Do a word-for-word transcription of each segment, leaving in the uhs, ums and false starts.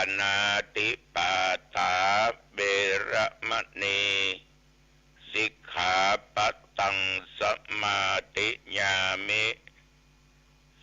ปาณาติปาตา เวระมะณี สิกขาปะตัง สมาธิยามิ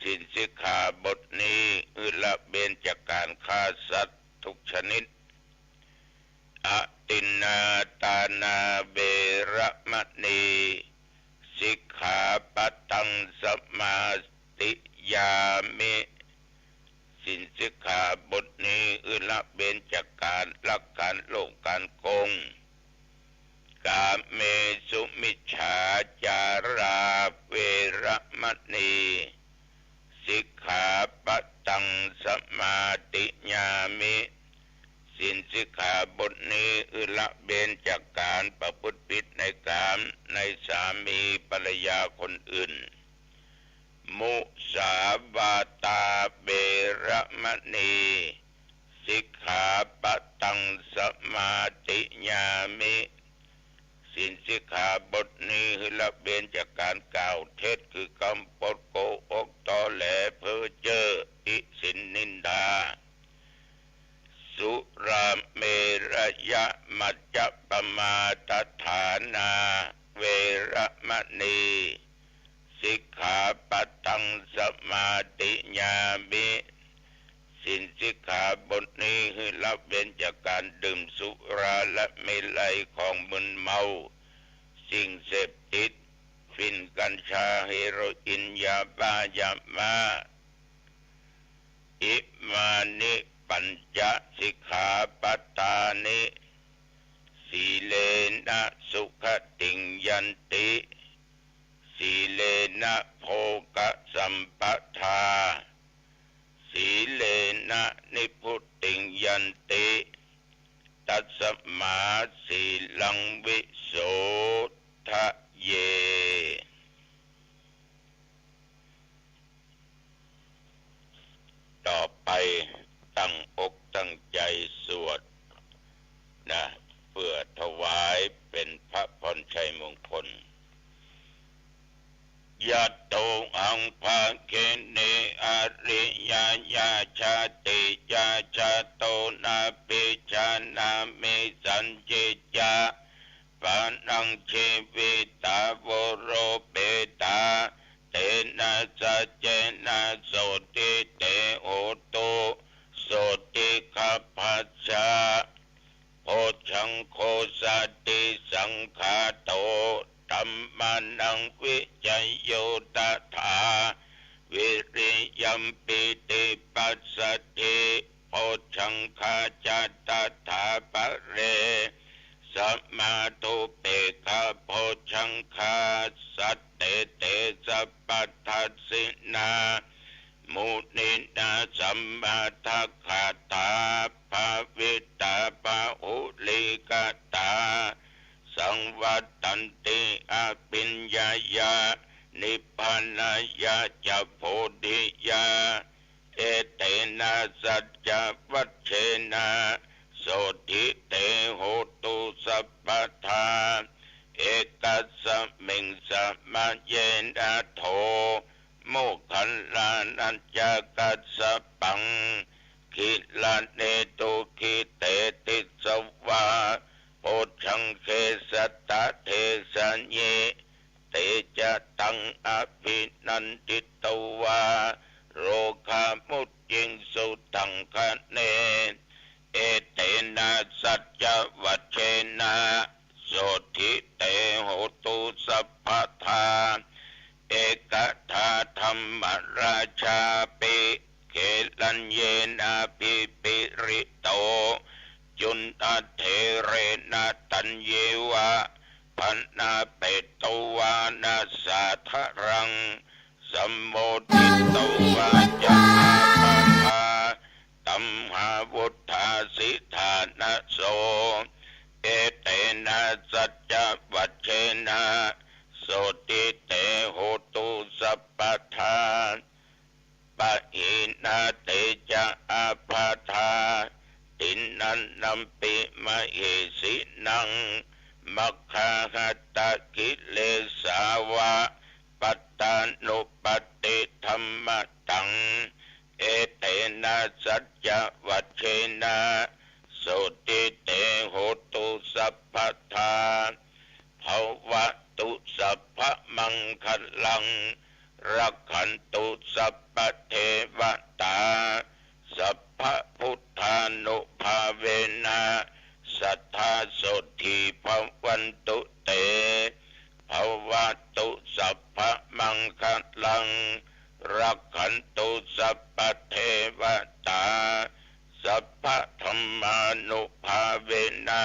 ศีลสิกขาบทนี้หื้อละเว้นจากก๋านฆ่าสัตว์ทุกชนิด อทินนาทานา เวระมะณี สิกขาปะตัง สมาธิยามิ ศีลสิกขาบทนี้หื้อละเว้นจากก๋านลัก ก๋านโลภ ก๋านโกง กาเมสุมิจฉาจารา เวระมะณี สิกขาปะตัง สมาธิยามิ ศีลสิกขาบทนี้หื้อละเว้นจากก๋านประพฤติผิดในกาม ในสามีภรรยาคนอื่น มุสาวาทา เวระมะณี สิกขาปะตัง สมาธิยามิ ศีลสิกขาบทนี้หื้อละเว้นจากก๋านกล่าวเท็จ คือกำปด โกหก ตอแหล เพ้อเจ้อ ติฉิน นินทา สุราเมรยมัจจปมาทฐานา เวระมะณี สิกขาปะตัง สมาธิยามิ ศีลสิกขาบทนี้หื้อละเว้นจากก๋านดื่มสุราและเมรัย ของมึนเมา สิ่งเสพติด ฝิ่น กัญชา เฮโรอีน ยาบ้า ยาม้า อิมานิปัญจสิกขาปะทานิ สีเลนะสุขติงยันติ สีเลนะโภคสัมปทา สีเลนะนิพพุติงยันติ ตัสมาสีลังวิโสทะเย ต่อไปตั้งอกตั้งใจ๋สวดนะ เปื้อถวายเป๋นพระพรชัยมงคล ยะโต หัง ภะคะเน อะริยะยะ ชาติยะ ชะโต นะปิ ชะนะมิ สัญญิยะ ปะนัง ชีวิตา วุโร เปตา เตนะ สัจเจนะ โสตถิ เต โหตุ โสตถิ คัพพะชะ โพชฌังโค สัตถิสังขาโต ธัมมานัง วิจโย ตถา วิริยัม ปีติ ปัสสัทธิ โพชฌังคา จะ ตถา ปะเร สะมา ทุปเปกขา โพชฌังคา สัตเต เต สัพพะทัสสินา มุนินา สัมมาทักขาถา ภาวิตา ปะหุลีกตา สังวัตตันติ อะภิญญายะ นิพพานายะ จะ โพธิยา เอเตนะ สัจจวัชเชนะ โสตถิ เต โหตุ สัพพะทา เอกัสสะมิง สะมะเยนะ โถ โมคคัลลานะ จะ กัสสะปัง คิลาเน ทุกขิเต ติสสะวา โพชฌังเข สัตถะเทสะยิ เตจะตัง อะภินันทิตวา โรคามุจจิงสุทังคะเน เอเตนะ สัจจวัชเชนะ โสตถิ เต โหตุ สัพพะทา เอกทา ธัมมราชาปิ เขลัญเยนะ อภิปริโต จุณฑะเถเรนะ ตัญญิวะ ภะนาเปตวานะ สาทะรัง สัมโมทิตวา จะ อาปาทา ตัมหาวุฏฐาสิทธานะโส เอเตนะ สัจจวัชเชนะ โสตถิ เต โหตุ สัพพะทา ปะหินา เตจะ อาปาทา ติณณัมปิ มะเหสินัง มัคคาหัตถะกิเลสาวะ ปัตตานุปัตติธัมมะตัง เอเตนะ สั จวัชเชนะ โสตถิ เต โหตุ สัพพะทา ภะวะตุ สัพพะมังคะลัง รักขันตุ สัพพะเทวะตา สัพพะพุทธานุภาเวนะ สัตถา โสตถิ ภะวันตุ เต ภะวะตุ สัพพะมังคะลัง รักขันตุ สัพพะเทวะตา สัพพะธัมมานุภาเวนะ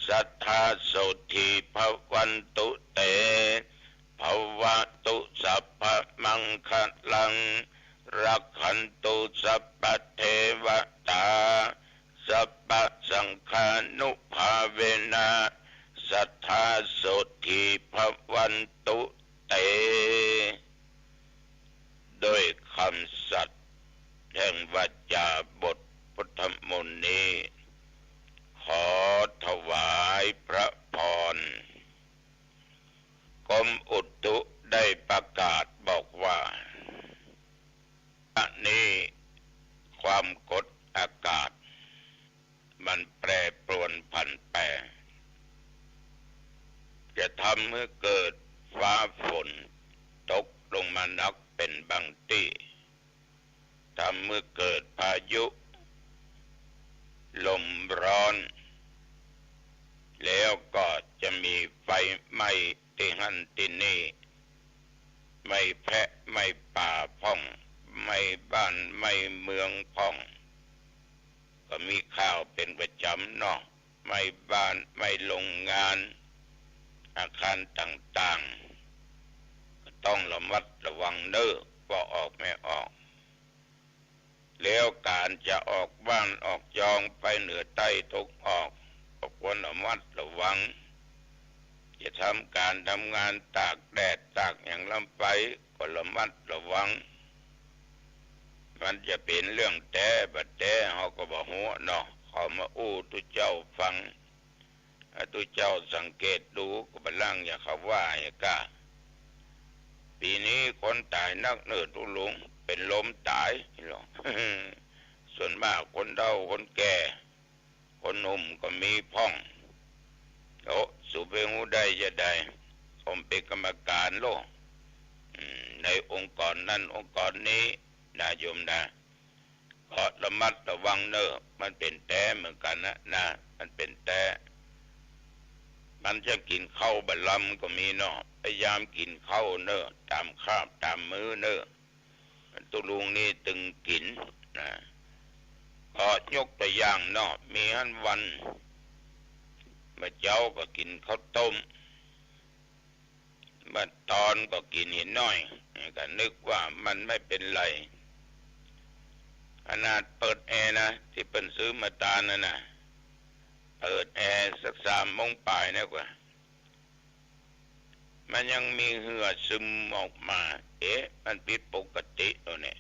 สัตถา โสตถิ ภะวันตุ เต ภะวะตุ สัพพะมังคะลัง รักขันตุ สัพพะเทวะตา สัพพะสังฆานุภาเวนะ สัตถา โสตถิ ภะวันตุ เต ด้วยกำสัตย์แห่งวาจาบทพุทธมนต์นี้ ขอถวายพระพร กรมอุตุได้ประกาศบอกว่า ขณะนี้ความกดอากาศมันแปรปรวนผันแปร จะทำให้เกิดฟ้าฝนตกลงมาหนักเป็นบางตี้ ทำให้เกิดพายุลมร้อน แล้วก็จะมีไฟไหม้ตี้หั้นตี้นี่ ไหม้แพะไหม้ป่าพ่อง ไหม้บ้านไหม้เมืองพ่อง ก็มีข่าวเป็นประจ๋ำเนาะ ไหม้บ้านไหม้โรงงาน อาคารต่างๆ ก็ต้องระมัดระวังเน้อ ว่าออกไม่ออก แล้วก๋านจะออกบ้านออกจองไปเหนือใต้ตะวันออก ก็ควรระมัดระวัง จะทำก๋านทำงานตากแดดตากหยังล้ำไป ก็ระมัดระวัง มันจะเป๋นเรื่องแต๊บ่แต๊ เฮาก็บ่ฮู้เนาะ เขามาอู้ตุ๊เจ้าฟัง ถ้าตุ๊เจ้าสังเกตดูก็บ่ลางอย่าเขาว่าหยังก้า ปี๋นี้คนต๋ายนักเน้อตุ๊ลุง เป๋นลมต๋ายหรอก ส่วนมากคนเฒ่าคนแก่ คนหนุ่มก็มีพ่อง โอ้ สูไปฮู้ได้จาใด ผมเป๋นกรรมก๋านโลก อืม ในองค์กรนั้นองค์กรนี้ นะโยมนะ ก็ระมัดระวังเน้อ มันเป๋นแต๊เหมือนกั๋นนะ นะ มันเป๋นแต๊ มันจะกิ๋นข้าวบ่ลำก็มีเนาะ พยายามกิ๋นข้าวเน้อ ต๋ามคาบต๋ามมื้อเน้อ ตุ๊ลุงนี่ตึงกิ๋นนะ ก็ยกตั๋วอย่างเนาะ มีหั้นวัน เมื่อเจ๊าก็กิ๋นข้าวต้ม เมื่อตอนก็กิ๋นหินน้อย ก็นึกว่ามันไม่เป๋นไร ขนาดเปิดแอร์นะ ตี้เปิ้นซื้อมาตานนั่นน่ะ เปิดแอร์สักสามโมงป๋ายนะกว่า มันยังมีเหื่อซึมออกมา เอ๊ะ มันผิดปกติแล้วเนี่ย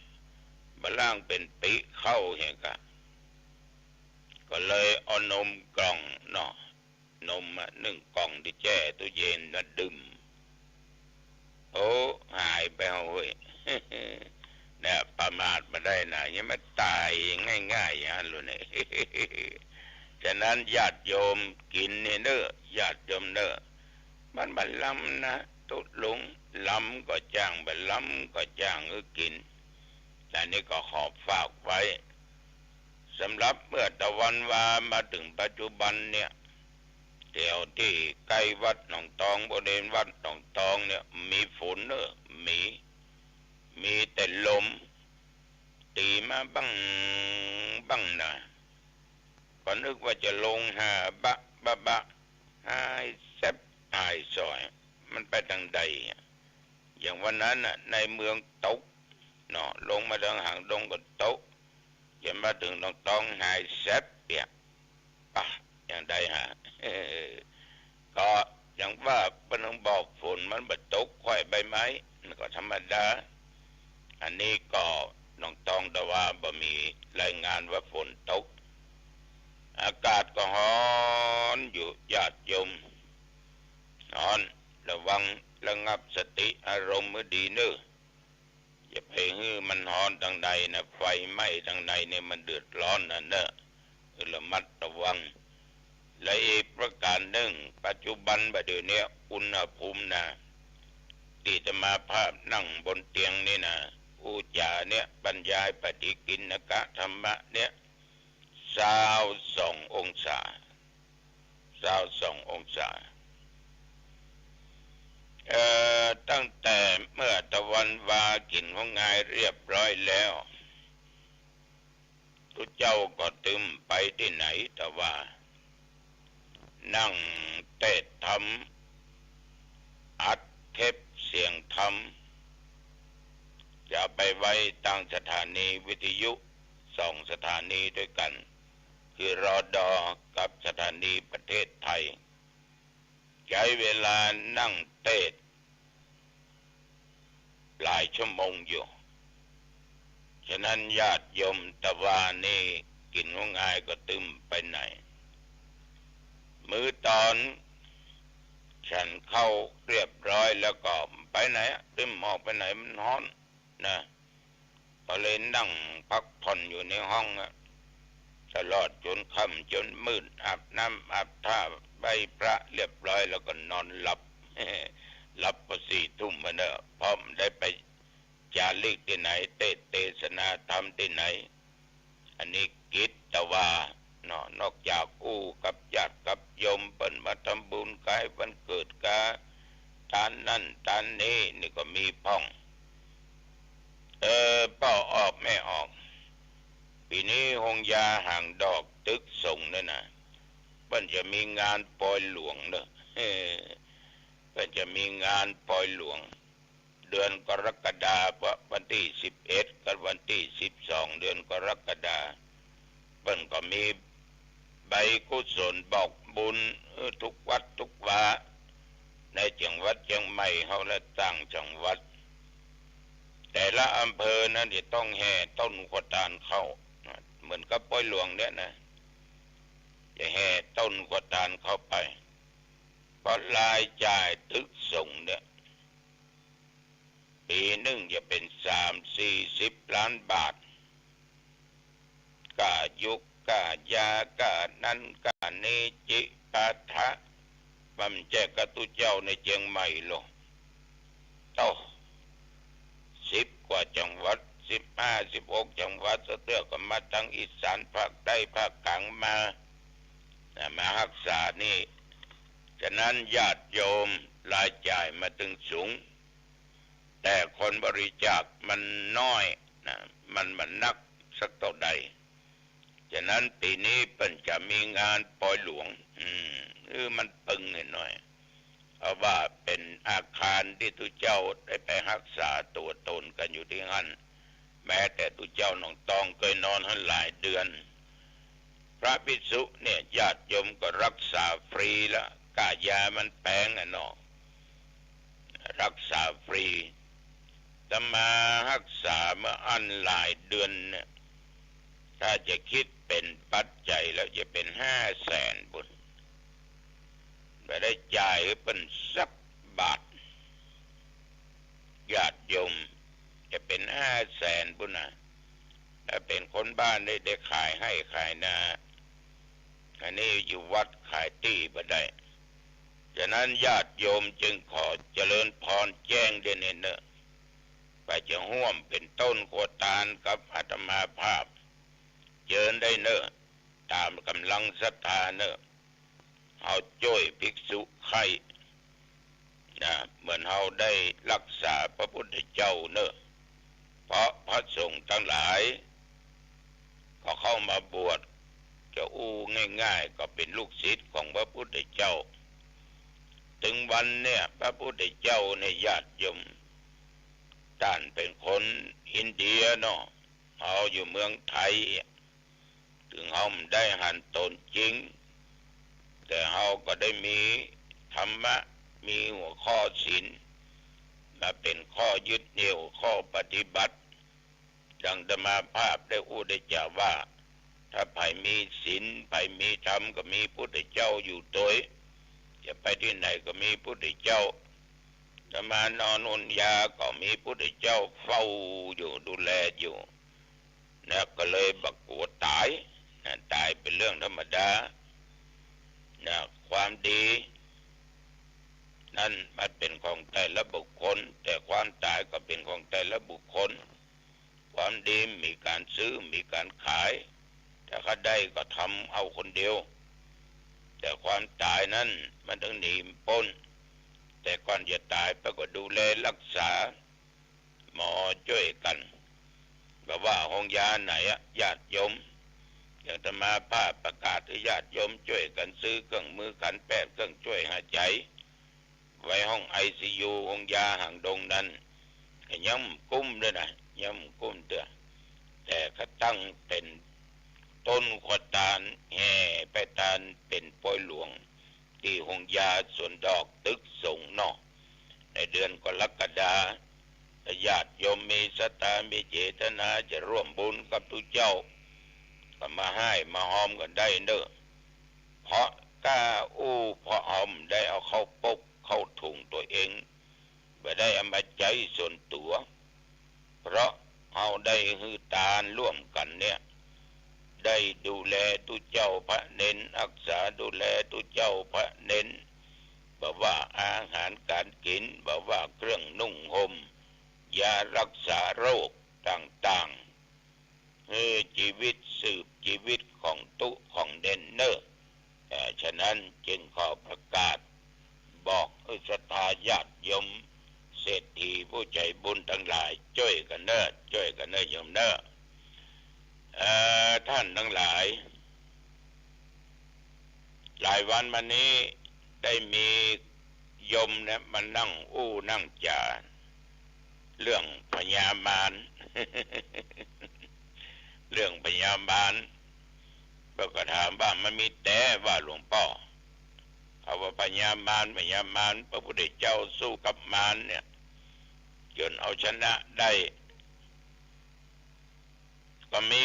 บ่ลางเป๋นปิ๊เข้าหยังก้า ก็เลยเอานมกล่องเนาะ นมอะ นึ่งกล่องตี้แจ้ตู้เย็นมาดื่ม โอ้ หายไปเฮ้ย เนี่ย ประมาทบ่ได้นะ ยังมาต๋ายง่ายๆ อย่างนั้นเลยเนี่ย ฉะนั้นญาติโยมกิ๋นนี่เน้อ ญาติโยมเน้อ มันบ่ลำนะ ตุ๊ลุง ลำก็จ้าง บ่ลำก็จ้างหื้อกิ๋น อันนี้ก็ขอฝากไว้ สำหรับเมื่อตะวันวามาเถิงปัจจุบันเนี่ย แถวตี้ใก้วัดหนองตอง บริเวณวัดหนองตองเนี่ย มีฝนเน้อ มี มีแต่ลม ตี๋มาบั้ง บั้งนะ ก็นึกว่าจะลงหาบะ บะ บะ หายแซบ หายสอย มันไปตางใดอะ อย่างวันนั้นน่ะ ในเมืองตกเนาะ ลงมาตางหางดงก็ตก จะมาเถิงหนองตองหายแซบเปียก ปะ อย่างใดฮะ ก็อย่างว่าเปิ้นต้องบอกฝนมันบ่ตก ไขว่ใบไม้ มันก็ธรรมดา อันนี้ก็หนองตองตะวาบ่มีรายงานว่าฝนตก อากาศก็ฮ้อนอยู่ ญาติโยม ฮ้อน ระวังระงับสติอารมณ์หื้อดีเน้อ จะไปหื้อมันฮ้อนตังในนะ ไฟไหม้ตังในเนี่ยมันเดือดร้อนนะเน่อ ระมัดระวัง และอีกประก๋านนึ่ง ปัจจุบันบ่าเดี่ยวเนี้ย อุณหภูมินะ ตี้อาตมาภาพนั่งบนเตียงนี่นะ อู้จ๋าเนี่ย บรรยายปฏิกิณกะธรรมะเนี่ย ซาวสององศา ซาวสององศา เอ่อ ตั้งแต่เมื่อตะวันวากิ๋นฮวงงายเรียบร้อยแล้ว ตุ๊เจ้าก็ตึมไปตี้ไหน แต่ว่า นั่งเตสน์ธรรม อัดเทปเสียงธรรม จะไปไว้ตางสถานีวิทยุสองสถานีด้วยกั๋น คือ รด กับสถานีประเทศไทย ใจ๊เวลานั่งเตสน์หลายชั่วโมงอยู่ ฉะนั้นญาติโยมตะวานี่กิ๋นฮวงงายก็ตึมไปไหน มื้อตอนฉันข้าวเรียบร้อยแล้วก็ไปไหนอะ ตึมออกไปไหน มันฮ้อนนะ ก็เลยนั่งพักผ่อนอยู่ในห้องอะ ตลอดจ๋นค่ำจ๋นมืด อาบน้ำอาบท่า ไหว้พระเรียบร้อยแล้วก็นอนหลับ หลับพอสี่ทุ่มมาเน่อ เพราะบ่ได้ไปจ๋าริกตี้ไหน เตสน์เตสนาธรรมตี้ไหน อันนี้กิ๋นตะวาเนาะ นอกจากอู้กับญาติกับโยมเปิ้นมาทำบุญคล้ายวันเกิดกา ตานนั่นตานนี้นี่ก็มีพ่อง เออ ป้อออกแม่ออก ปี๋นี้โฮงยาหางดอกตึกสงฆ์เนี่ยนะ เปิ้นจะมีงานปอยหลวงเน่อ เปิ้นจะมีงานปอยหลวง เดือนกรกฎา เพราะวันตี้สิบเอ็ดกับวันตี้สิบสอง เดือนกรกฎา เปิ้นก็มีใบกุศลบอกบุญ เออ ทุกวัดทุกวา ในจังหวัดเจียงใหม่เฮาและต่างจังหวัด แต่ละอำเภอนั้นจะต้องแห่ต้นขวัญตานเข้า เหมือนกับปอยหลวงเนี่ยนะ จะแห่ต้นขวัญตานเข้าไป เพราะรายจ่ายตึกสงฆ์เนี่ย ปี๋นึ่งจะเป๋นสามสี่สิบล้านบาท ก้ายุกก้ายา ก้านั้นก้านี้ จิปาถะ บ่าแจ้งกะตุ๊เจ้าในเจียงใหม่โล โต้ สิบกว่าจังหวัด สิบห้า สิบหก จังหวัด เตื้อๆ ก็มาตางอีสาน ภาคใต้ ภาคก๋างมา นะ มาฮักษานี่ ฉะนั้นญาติโยมรายจ่ายมาตึงสูง แต่คนบริจาคมันน้อยนะ มันบ่นักสักเต้าใด ฉะนั้นปี๋นี้เปิ้นจะมีงานปอยหลวง อืม เออ มันปึงหน่อย เพราะว่าเป๋นอาคารตี้ตุ๊เจ้าได้ไปฮักษาตั๋วต๋นกั๋นอยู่ตี้หั้น แม้แต่ตุ๊เจ้าหนองตองเกยนอนหั้นหลายเดือน พระภิกษุเนี่ยญาติโยมก็ฮักษาฟรีละ ก้ายามันแปงอะเนาะ ฮักษาฟรี อาตมาฮักษามาอั้นหลายเดือนเนี่ย ถ้าจะกึ๊ดเป๋นปัจจัยแล้วจะเป๋นห้าแสนปู้น บ่ได้จ่ายหื้อเปิ้นสักบาท ญาติโยม จะเป๋นห้าแสนปู้นนะ ถ้าเป๋นคนบ้านได้ ได้ขายไฮ่ขายนา อันนี้อยู่วัดขายตี้บ่ได้ ฉะนั้นญาติโยมจึงขอเจริญพรแจ้งเดียวนี้เน่อ ใผจะฮ่วมเป๋นต้นขวัญตานกับอาตมาภาพ เจิญได้เน่อ ต๋ามก๋ำลังศรัทธาเน่อ เฮาจ้วยภิกษุใคร่ นะ เหมือนเฮาได้ฮักษาพระพุทธเจ้าเน่อ เพราะพระสงฆ์ตังหลาย ก็เข้ามาบวช จะอู้ง่ายๆ ก็เป๋นลูกศิษย์ของพระพุทธเจ้า ตึงวันเนี่ย พระพุทธเจ้าเนี่ยญาติโยม ต้านเป๋นคนอินเดียเนาะ เฮาอยู่เมืองไทย เถิงเฮาบ่ได้หันต๋นจริง แต่เฮาก็ได้มีธรรมะ มีหัวข้อศีล มาเป๋นข้อยึดเหนี่ยว ข้อปฏิบัติ ดังอาตมาภาพได้อู้ได้จ๋าว่า ถ้าใผมีศีล ใผมีธรรม ก็มีพุทธเจ้าอยู่ตวย จะไปตี้ไหนก็มีพุทธเจ้า ตมานอนห่มยาก็มีพุทธเจ้าเฝ้าอยู่ดูแลอยู่นะ ก็เลยบ่กั๋วต๋ายนะ ต๋ายเป๋นเรื่องธรรมดานะ ความดีนั้นมันเป๋นของแต่ละบุคคล แต่ความต๋ายก็เป๋นของแต่ละบุคคล ความดีมีก๋านซื้อ มีก๋านขาย ถ้าใค่ได้ก็ทำเอาคนเดียว แต่ความต๋ายนั้นมันต้องหนีบ่ป๊น แต่ก่อนจะต๋ายไปก็ดูแลฮักษา หมอจ้วยกั๋น บ่ว่าโฮงยาไหนอะ ญาติโยม อย่างอาตมาภาพประกาศหื้อญาติโยมจ้วยกั๋นซื้อเครื่องมือขันแพทย์ เครื่องช่วยหายใจ ไว้ห้องไอซียู โฮงยาหางดงนั้น ก็ยังบ่กุ้มเตื้อนะ ยังบ่กุ้มเตื้อ แต่ก็ตั้งเป๋นต้นขวัญตานแห่ไปตานเป๋นปอยหลวง ตี้โฮงยาสวนดอกตึกสงฆ์เนาะ ในเดือนกรกฎา ถ้าญาติโยมมีศรัทธา มีเจตนาจะร่วมบุญกับตุ๊เจ้า ก็มาฮ่ายมาฮอมกั๋นได้เน้อ เพราะก้าอู้ เพราะเฮาบ่ได้เอาเข้าปกเข้าถุงตั๋วเอง บ่ได้เอามาใจ๊ส่วนตั๋ว เพราะเฮาได้หื้อตานร่วมกั๋นเนี่ย ได้ดูแลตุ๊เจ้าพระเณร ฮักษาดูแลตุ๊เจ้าพระเณร บ่ว่าอาหารก๋านกิ๋น บ่ว่าเครื่องนุ่งห่ม ยาฮักษาโรคต่างๆ หื้อจีวิตสืบจีวิตของตุ๊ของเณรเน้อ เอ่อ ฉะนั้นจึงขอประกาศบอกหื้อศรัทธาญาติโยม เศรษฐีผู้ใจ๋บุญตังหลาย จ้วยกั๋นเน้อ จ้วยกั๋นเน้อโยมเน้อ เอ่อ ต้านตังหลาย หลายวันมานี้ได้มีโยมเนี่ยมานั่งอู้นั่งจ๋า เรื่องพญามาร เรื่องพญามาร เปิ้นก็ถามว่ามันมีแต๊ว่าหลวงป้อ เขาว่าพญามาร พญามาร พระพุทธเจ้าสู้กับมารเนี่ย จ๋นเอาชนะได้ ก็มี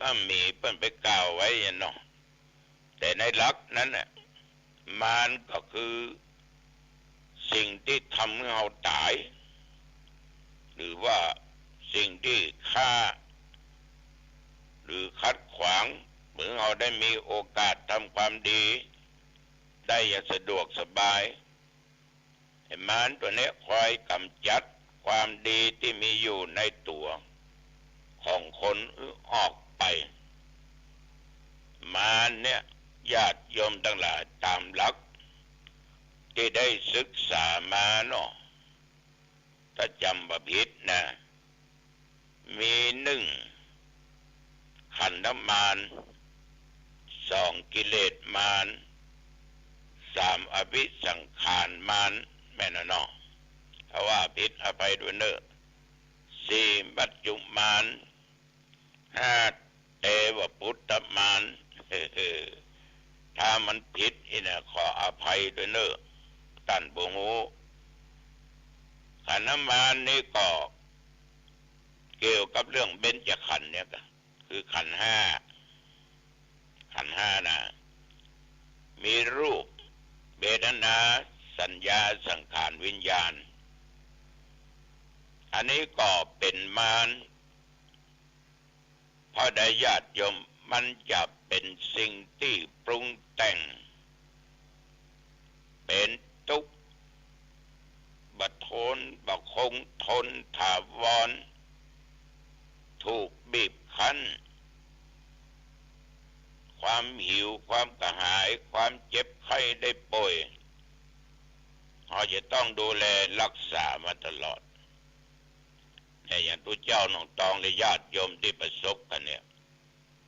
ก็มีเปิ้นไปกล่าวไว้อะเนาะ แต่ในหลักนั้นน่ะ มารก็คือสิ่งตี้ทำหื้อเฮาต๋าย หรือว่าสิ่งตี้ฆ่า หรือขัดขวาง บ่หื้อเฮาได้มีโอกาสทำความดีได้อย่างสะดวกสบาย ไอ้มารตั๋วเนี้ยคอยก๋ำจัดความดีตี้มีอยู่ในตั๋วของคนออกไป มารเนี่ย ญาติโยมตังหลาย ต๋ามหลักตี้ได้ศึกษามาเนาะ ถ้าจ๋ำบ่ผิดนะ มีหนึ่ง ขันธมาร สอง กิเลสมาร สาม อภิสังขารมาร แม่นเนาะ ถ้าว่าผิดอภัยด้วยเน้อ สี่ มัจจุมาร ห้า เตวปุตตมาร ถ้ามันผิดอีกนะ ขออภัยด้วยเน้อ ต้านบ่ฮู้ ขันธมารนี่ก็เกี่ยวกับเรื่องเบญจขันธ์เนี่ยก็คือขันธ์ห้า ขันธ์ห้านะ มีรูป เวทนา สัญญา สังขาร วิญญาณ อันนี้ก็เป๋นมาร เพราะใดญาติโยม มันจะเป๋นสิ่งตี้ปรุงแต่ง เป๋นตุ๊กข์ บ่ทน บ่คงทนถาวร ถูกบีบคั้น ความหิว ความกระหาย ความเจ็บไข้ได้ป่วย เฮาจะต้องดูแลฮักษามาตลอด เนี่ย อย่างตุ๊เจ้าน้องตองและญาติโยมตี้ประสบกั๋นเนี่ย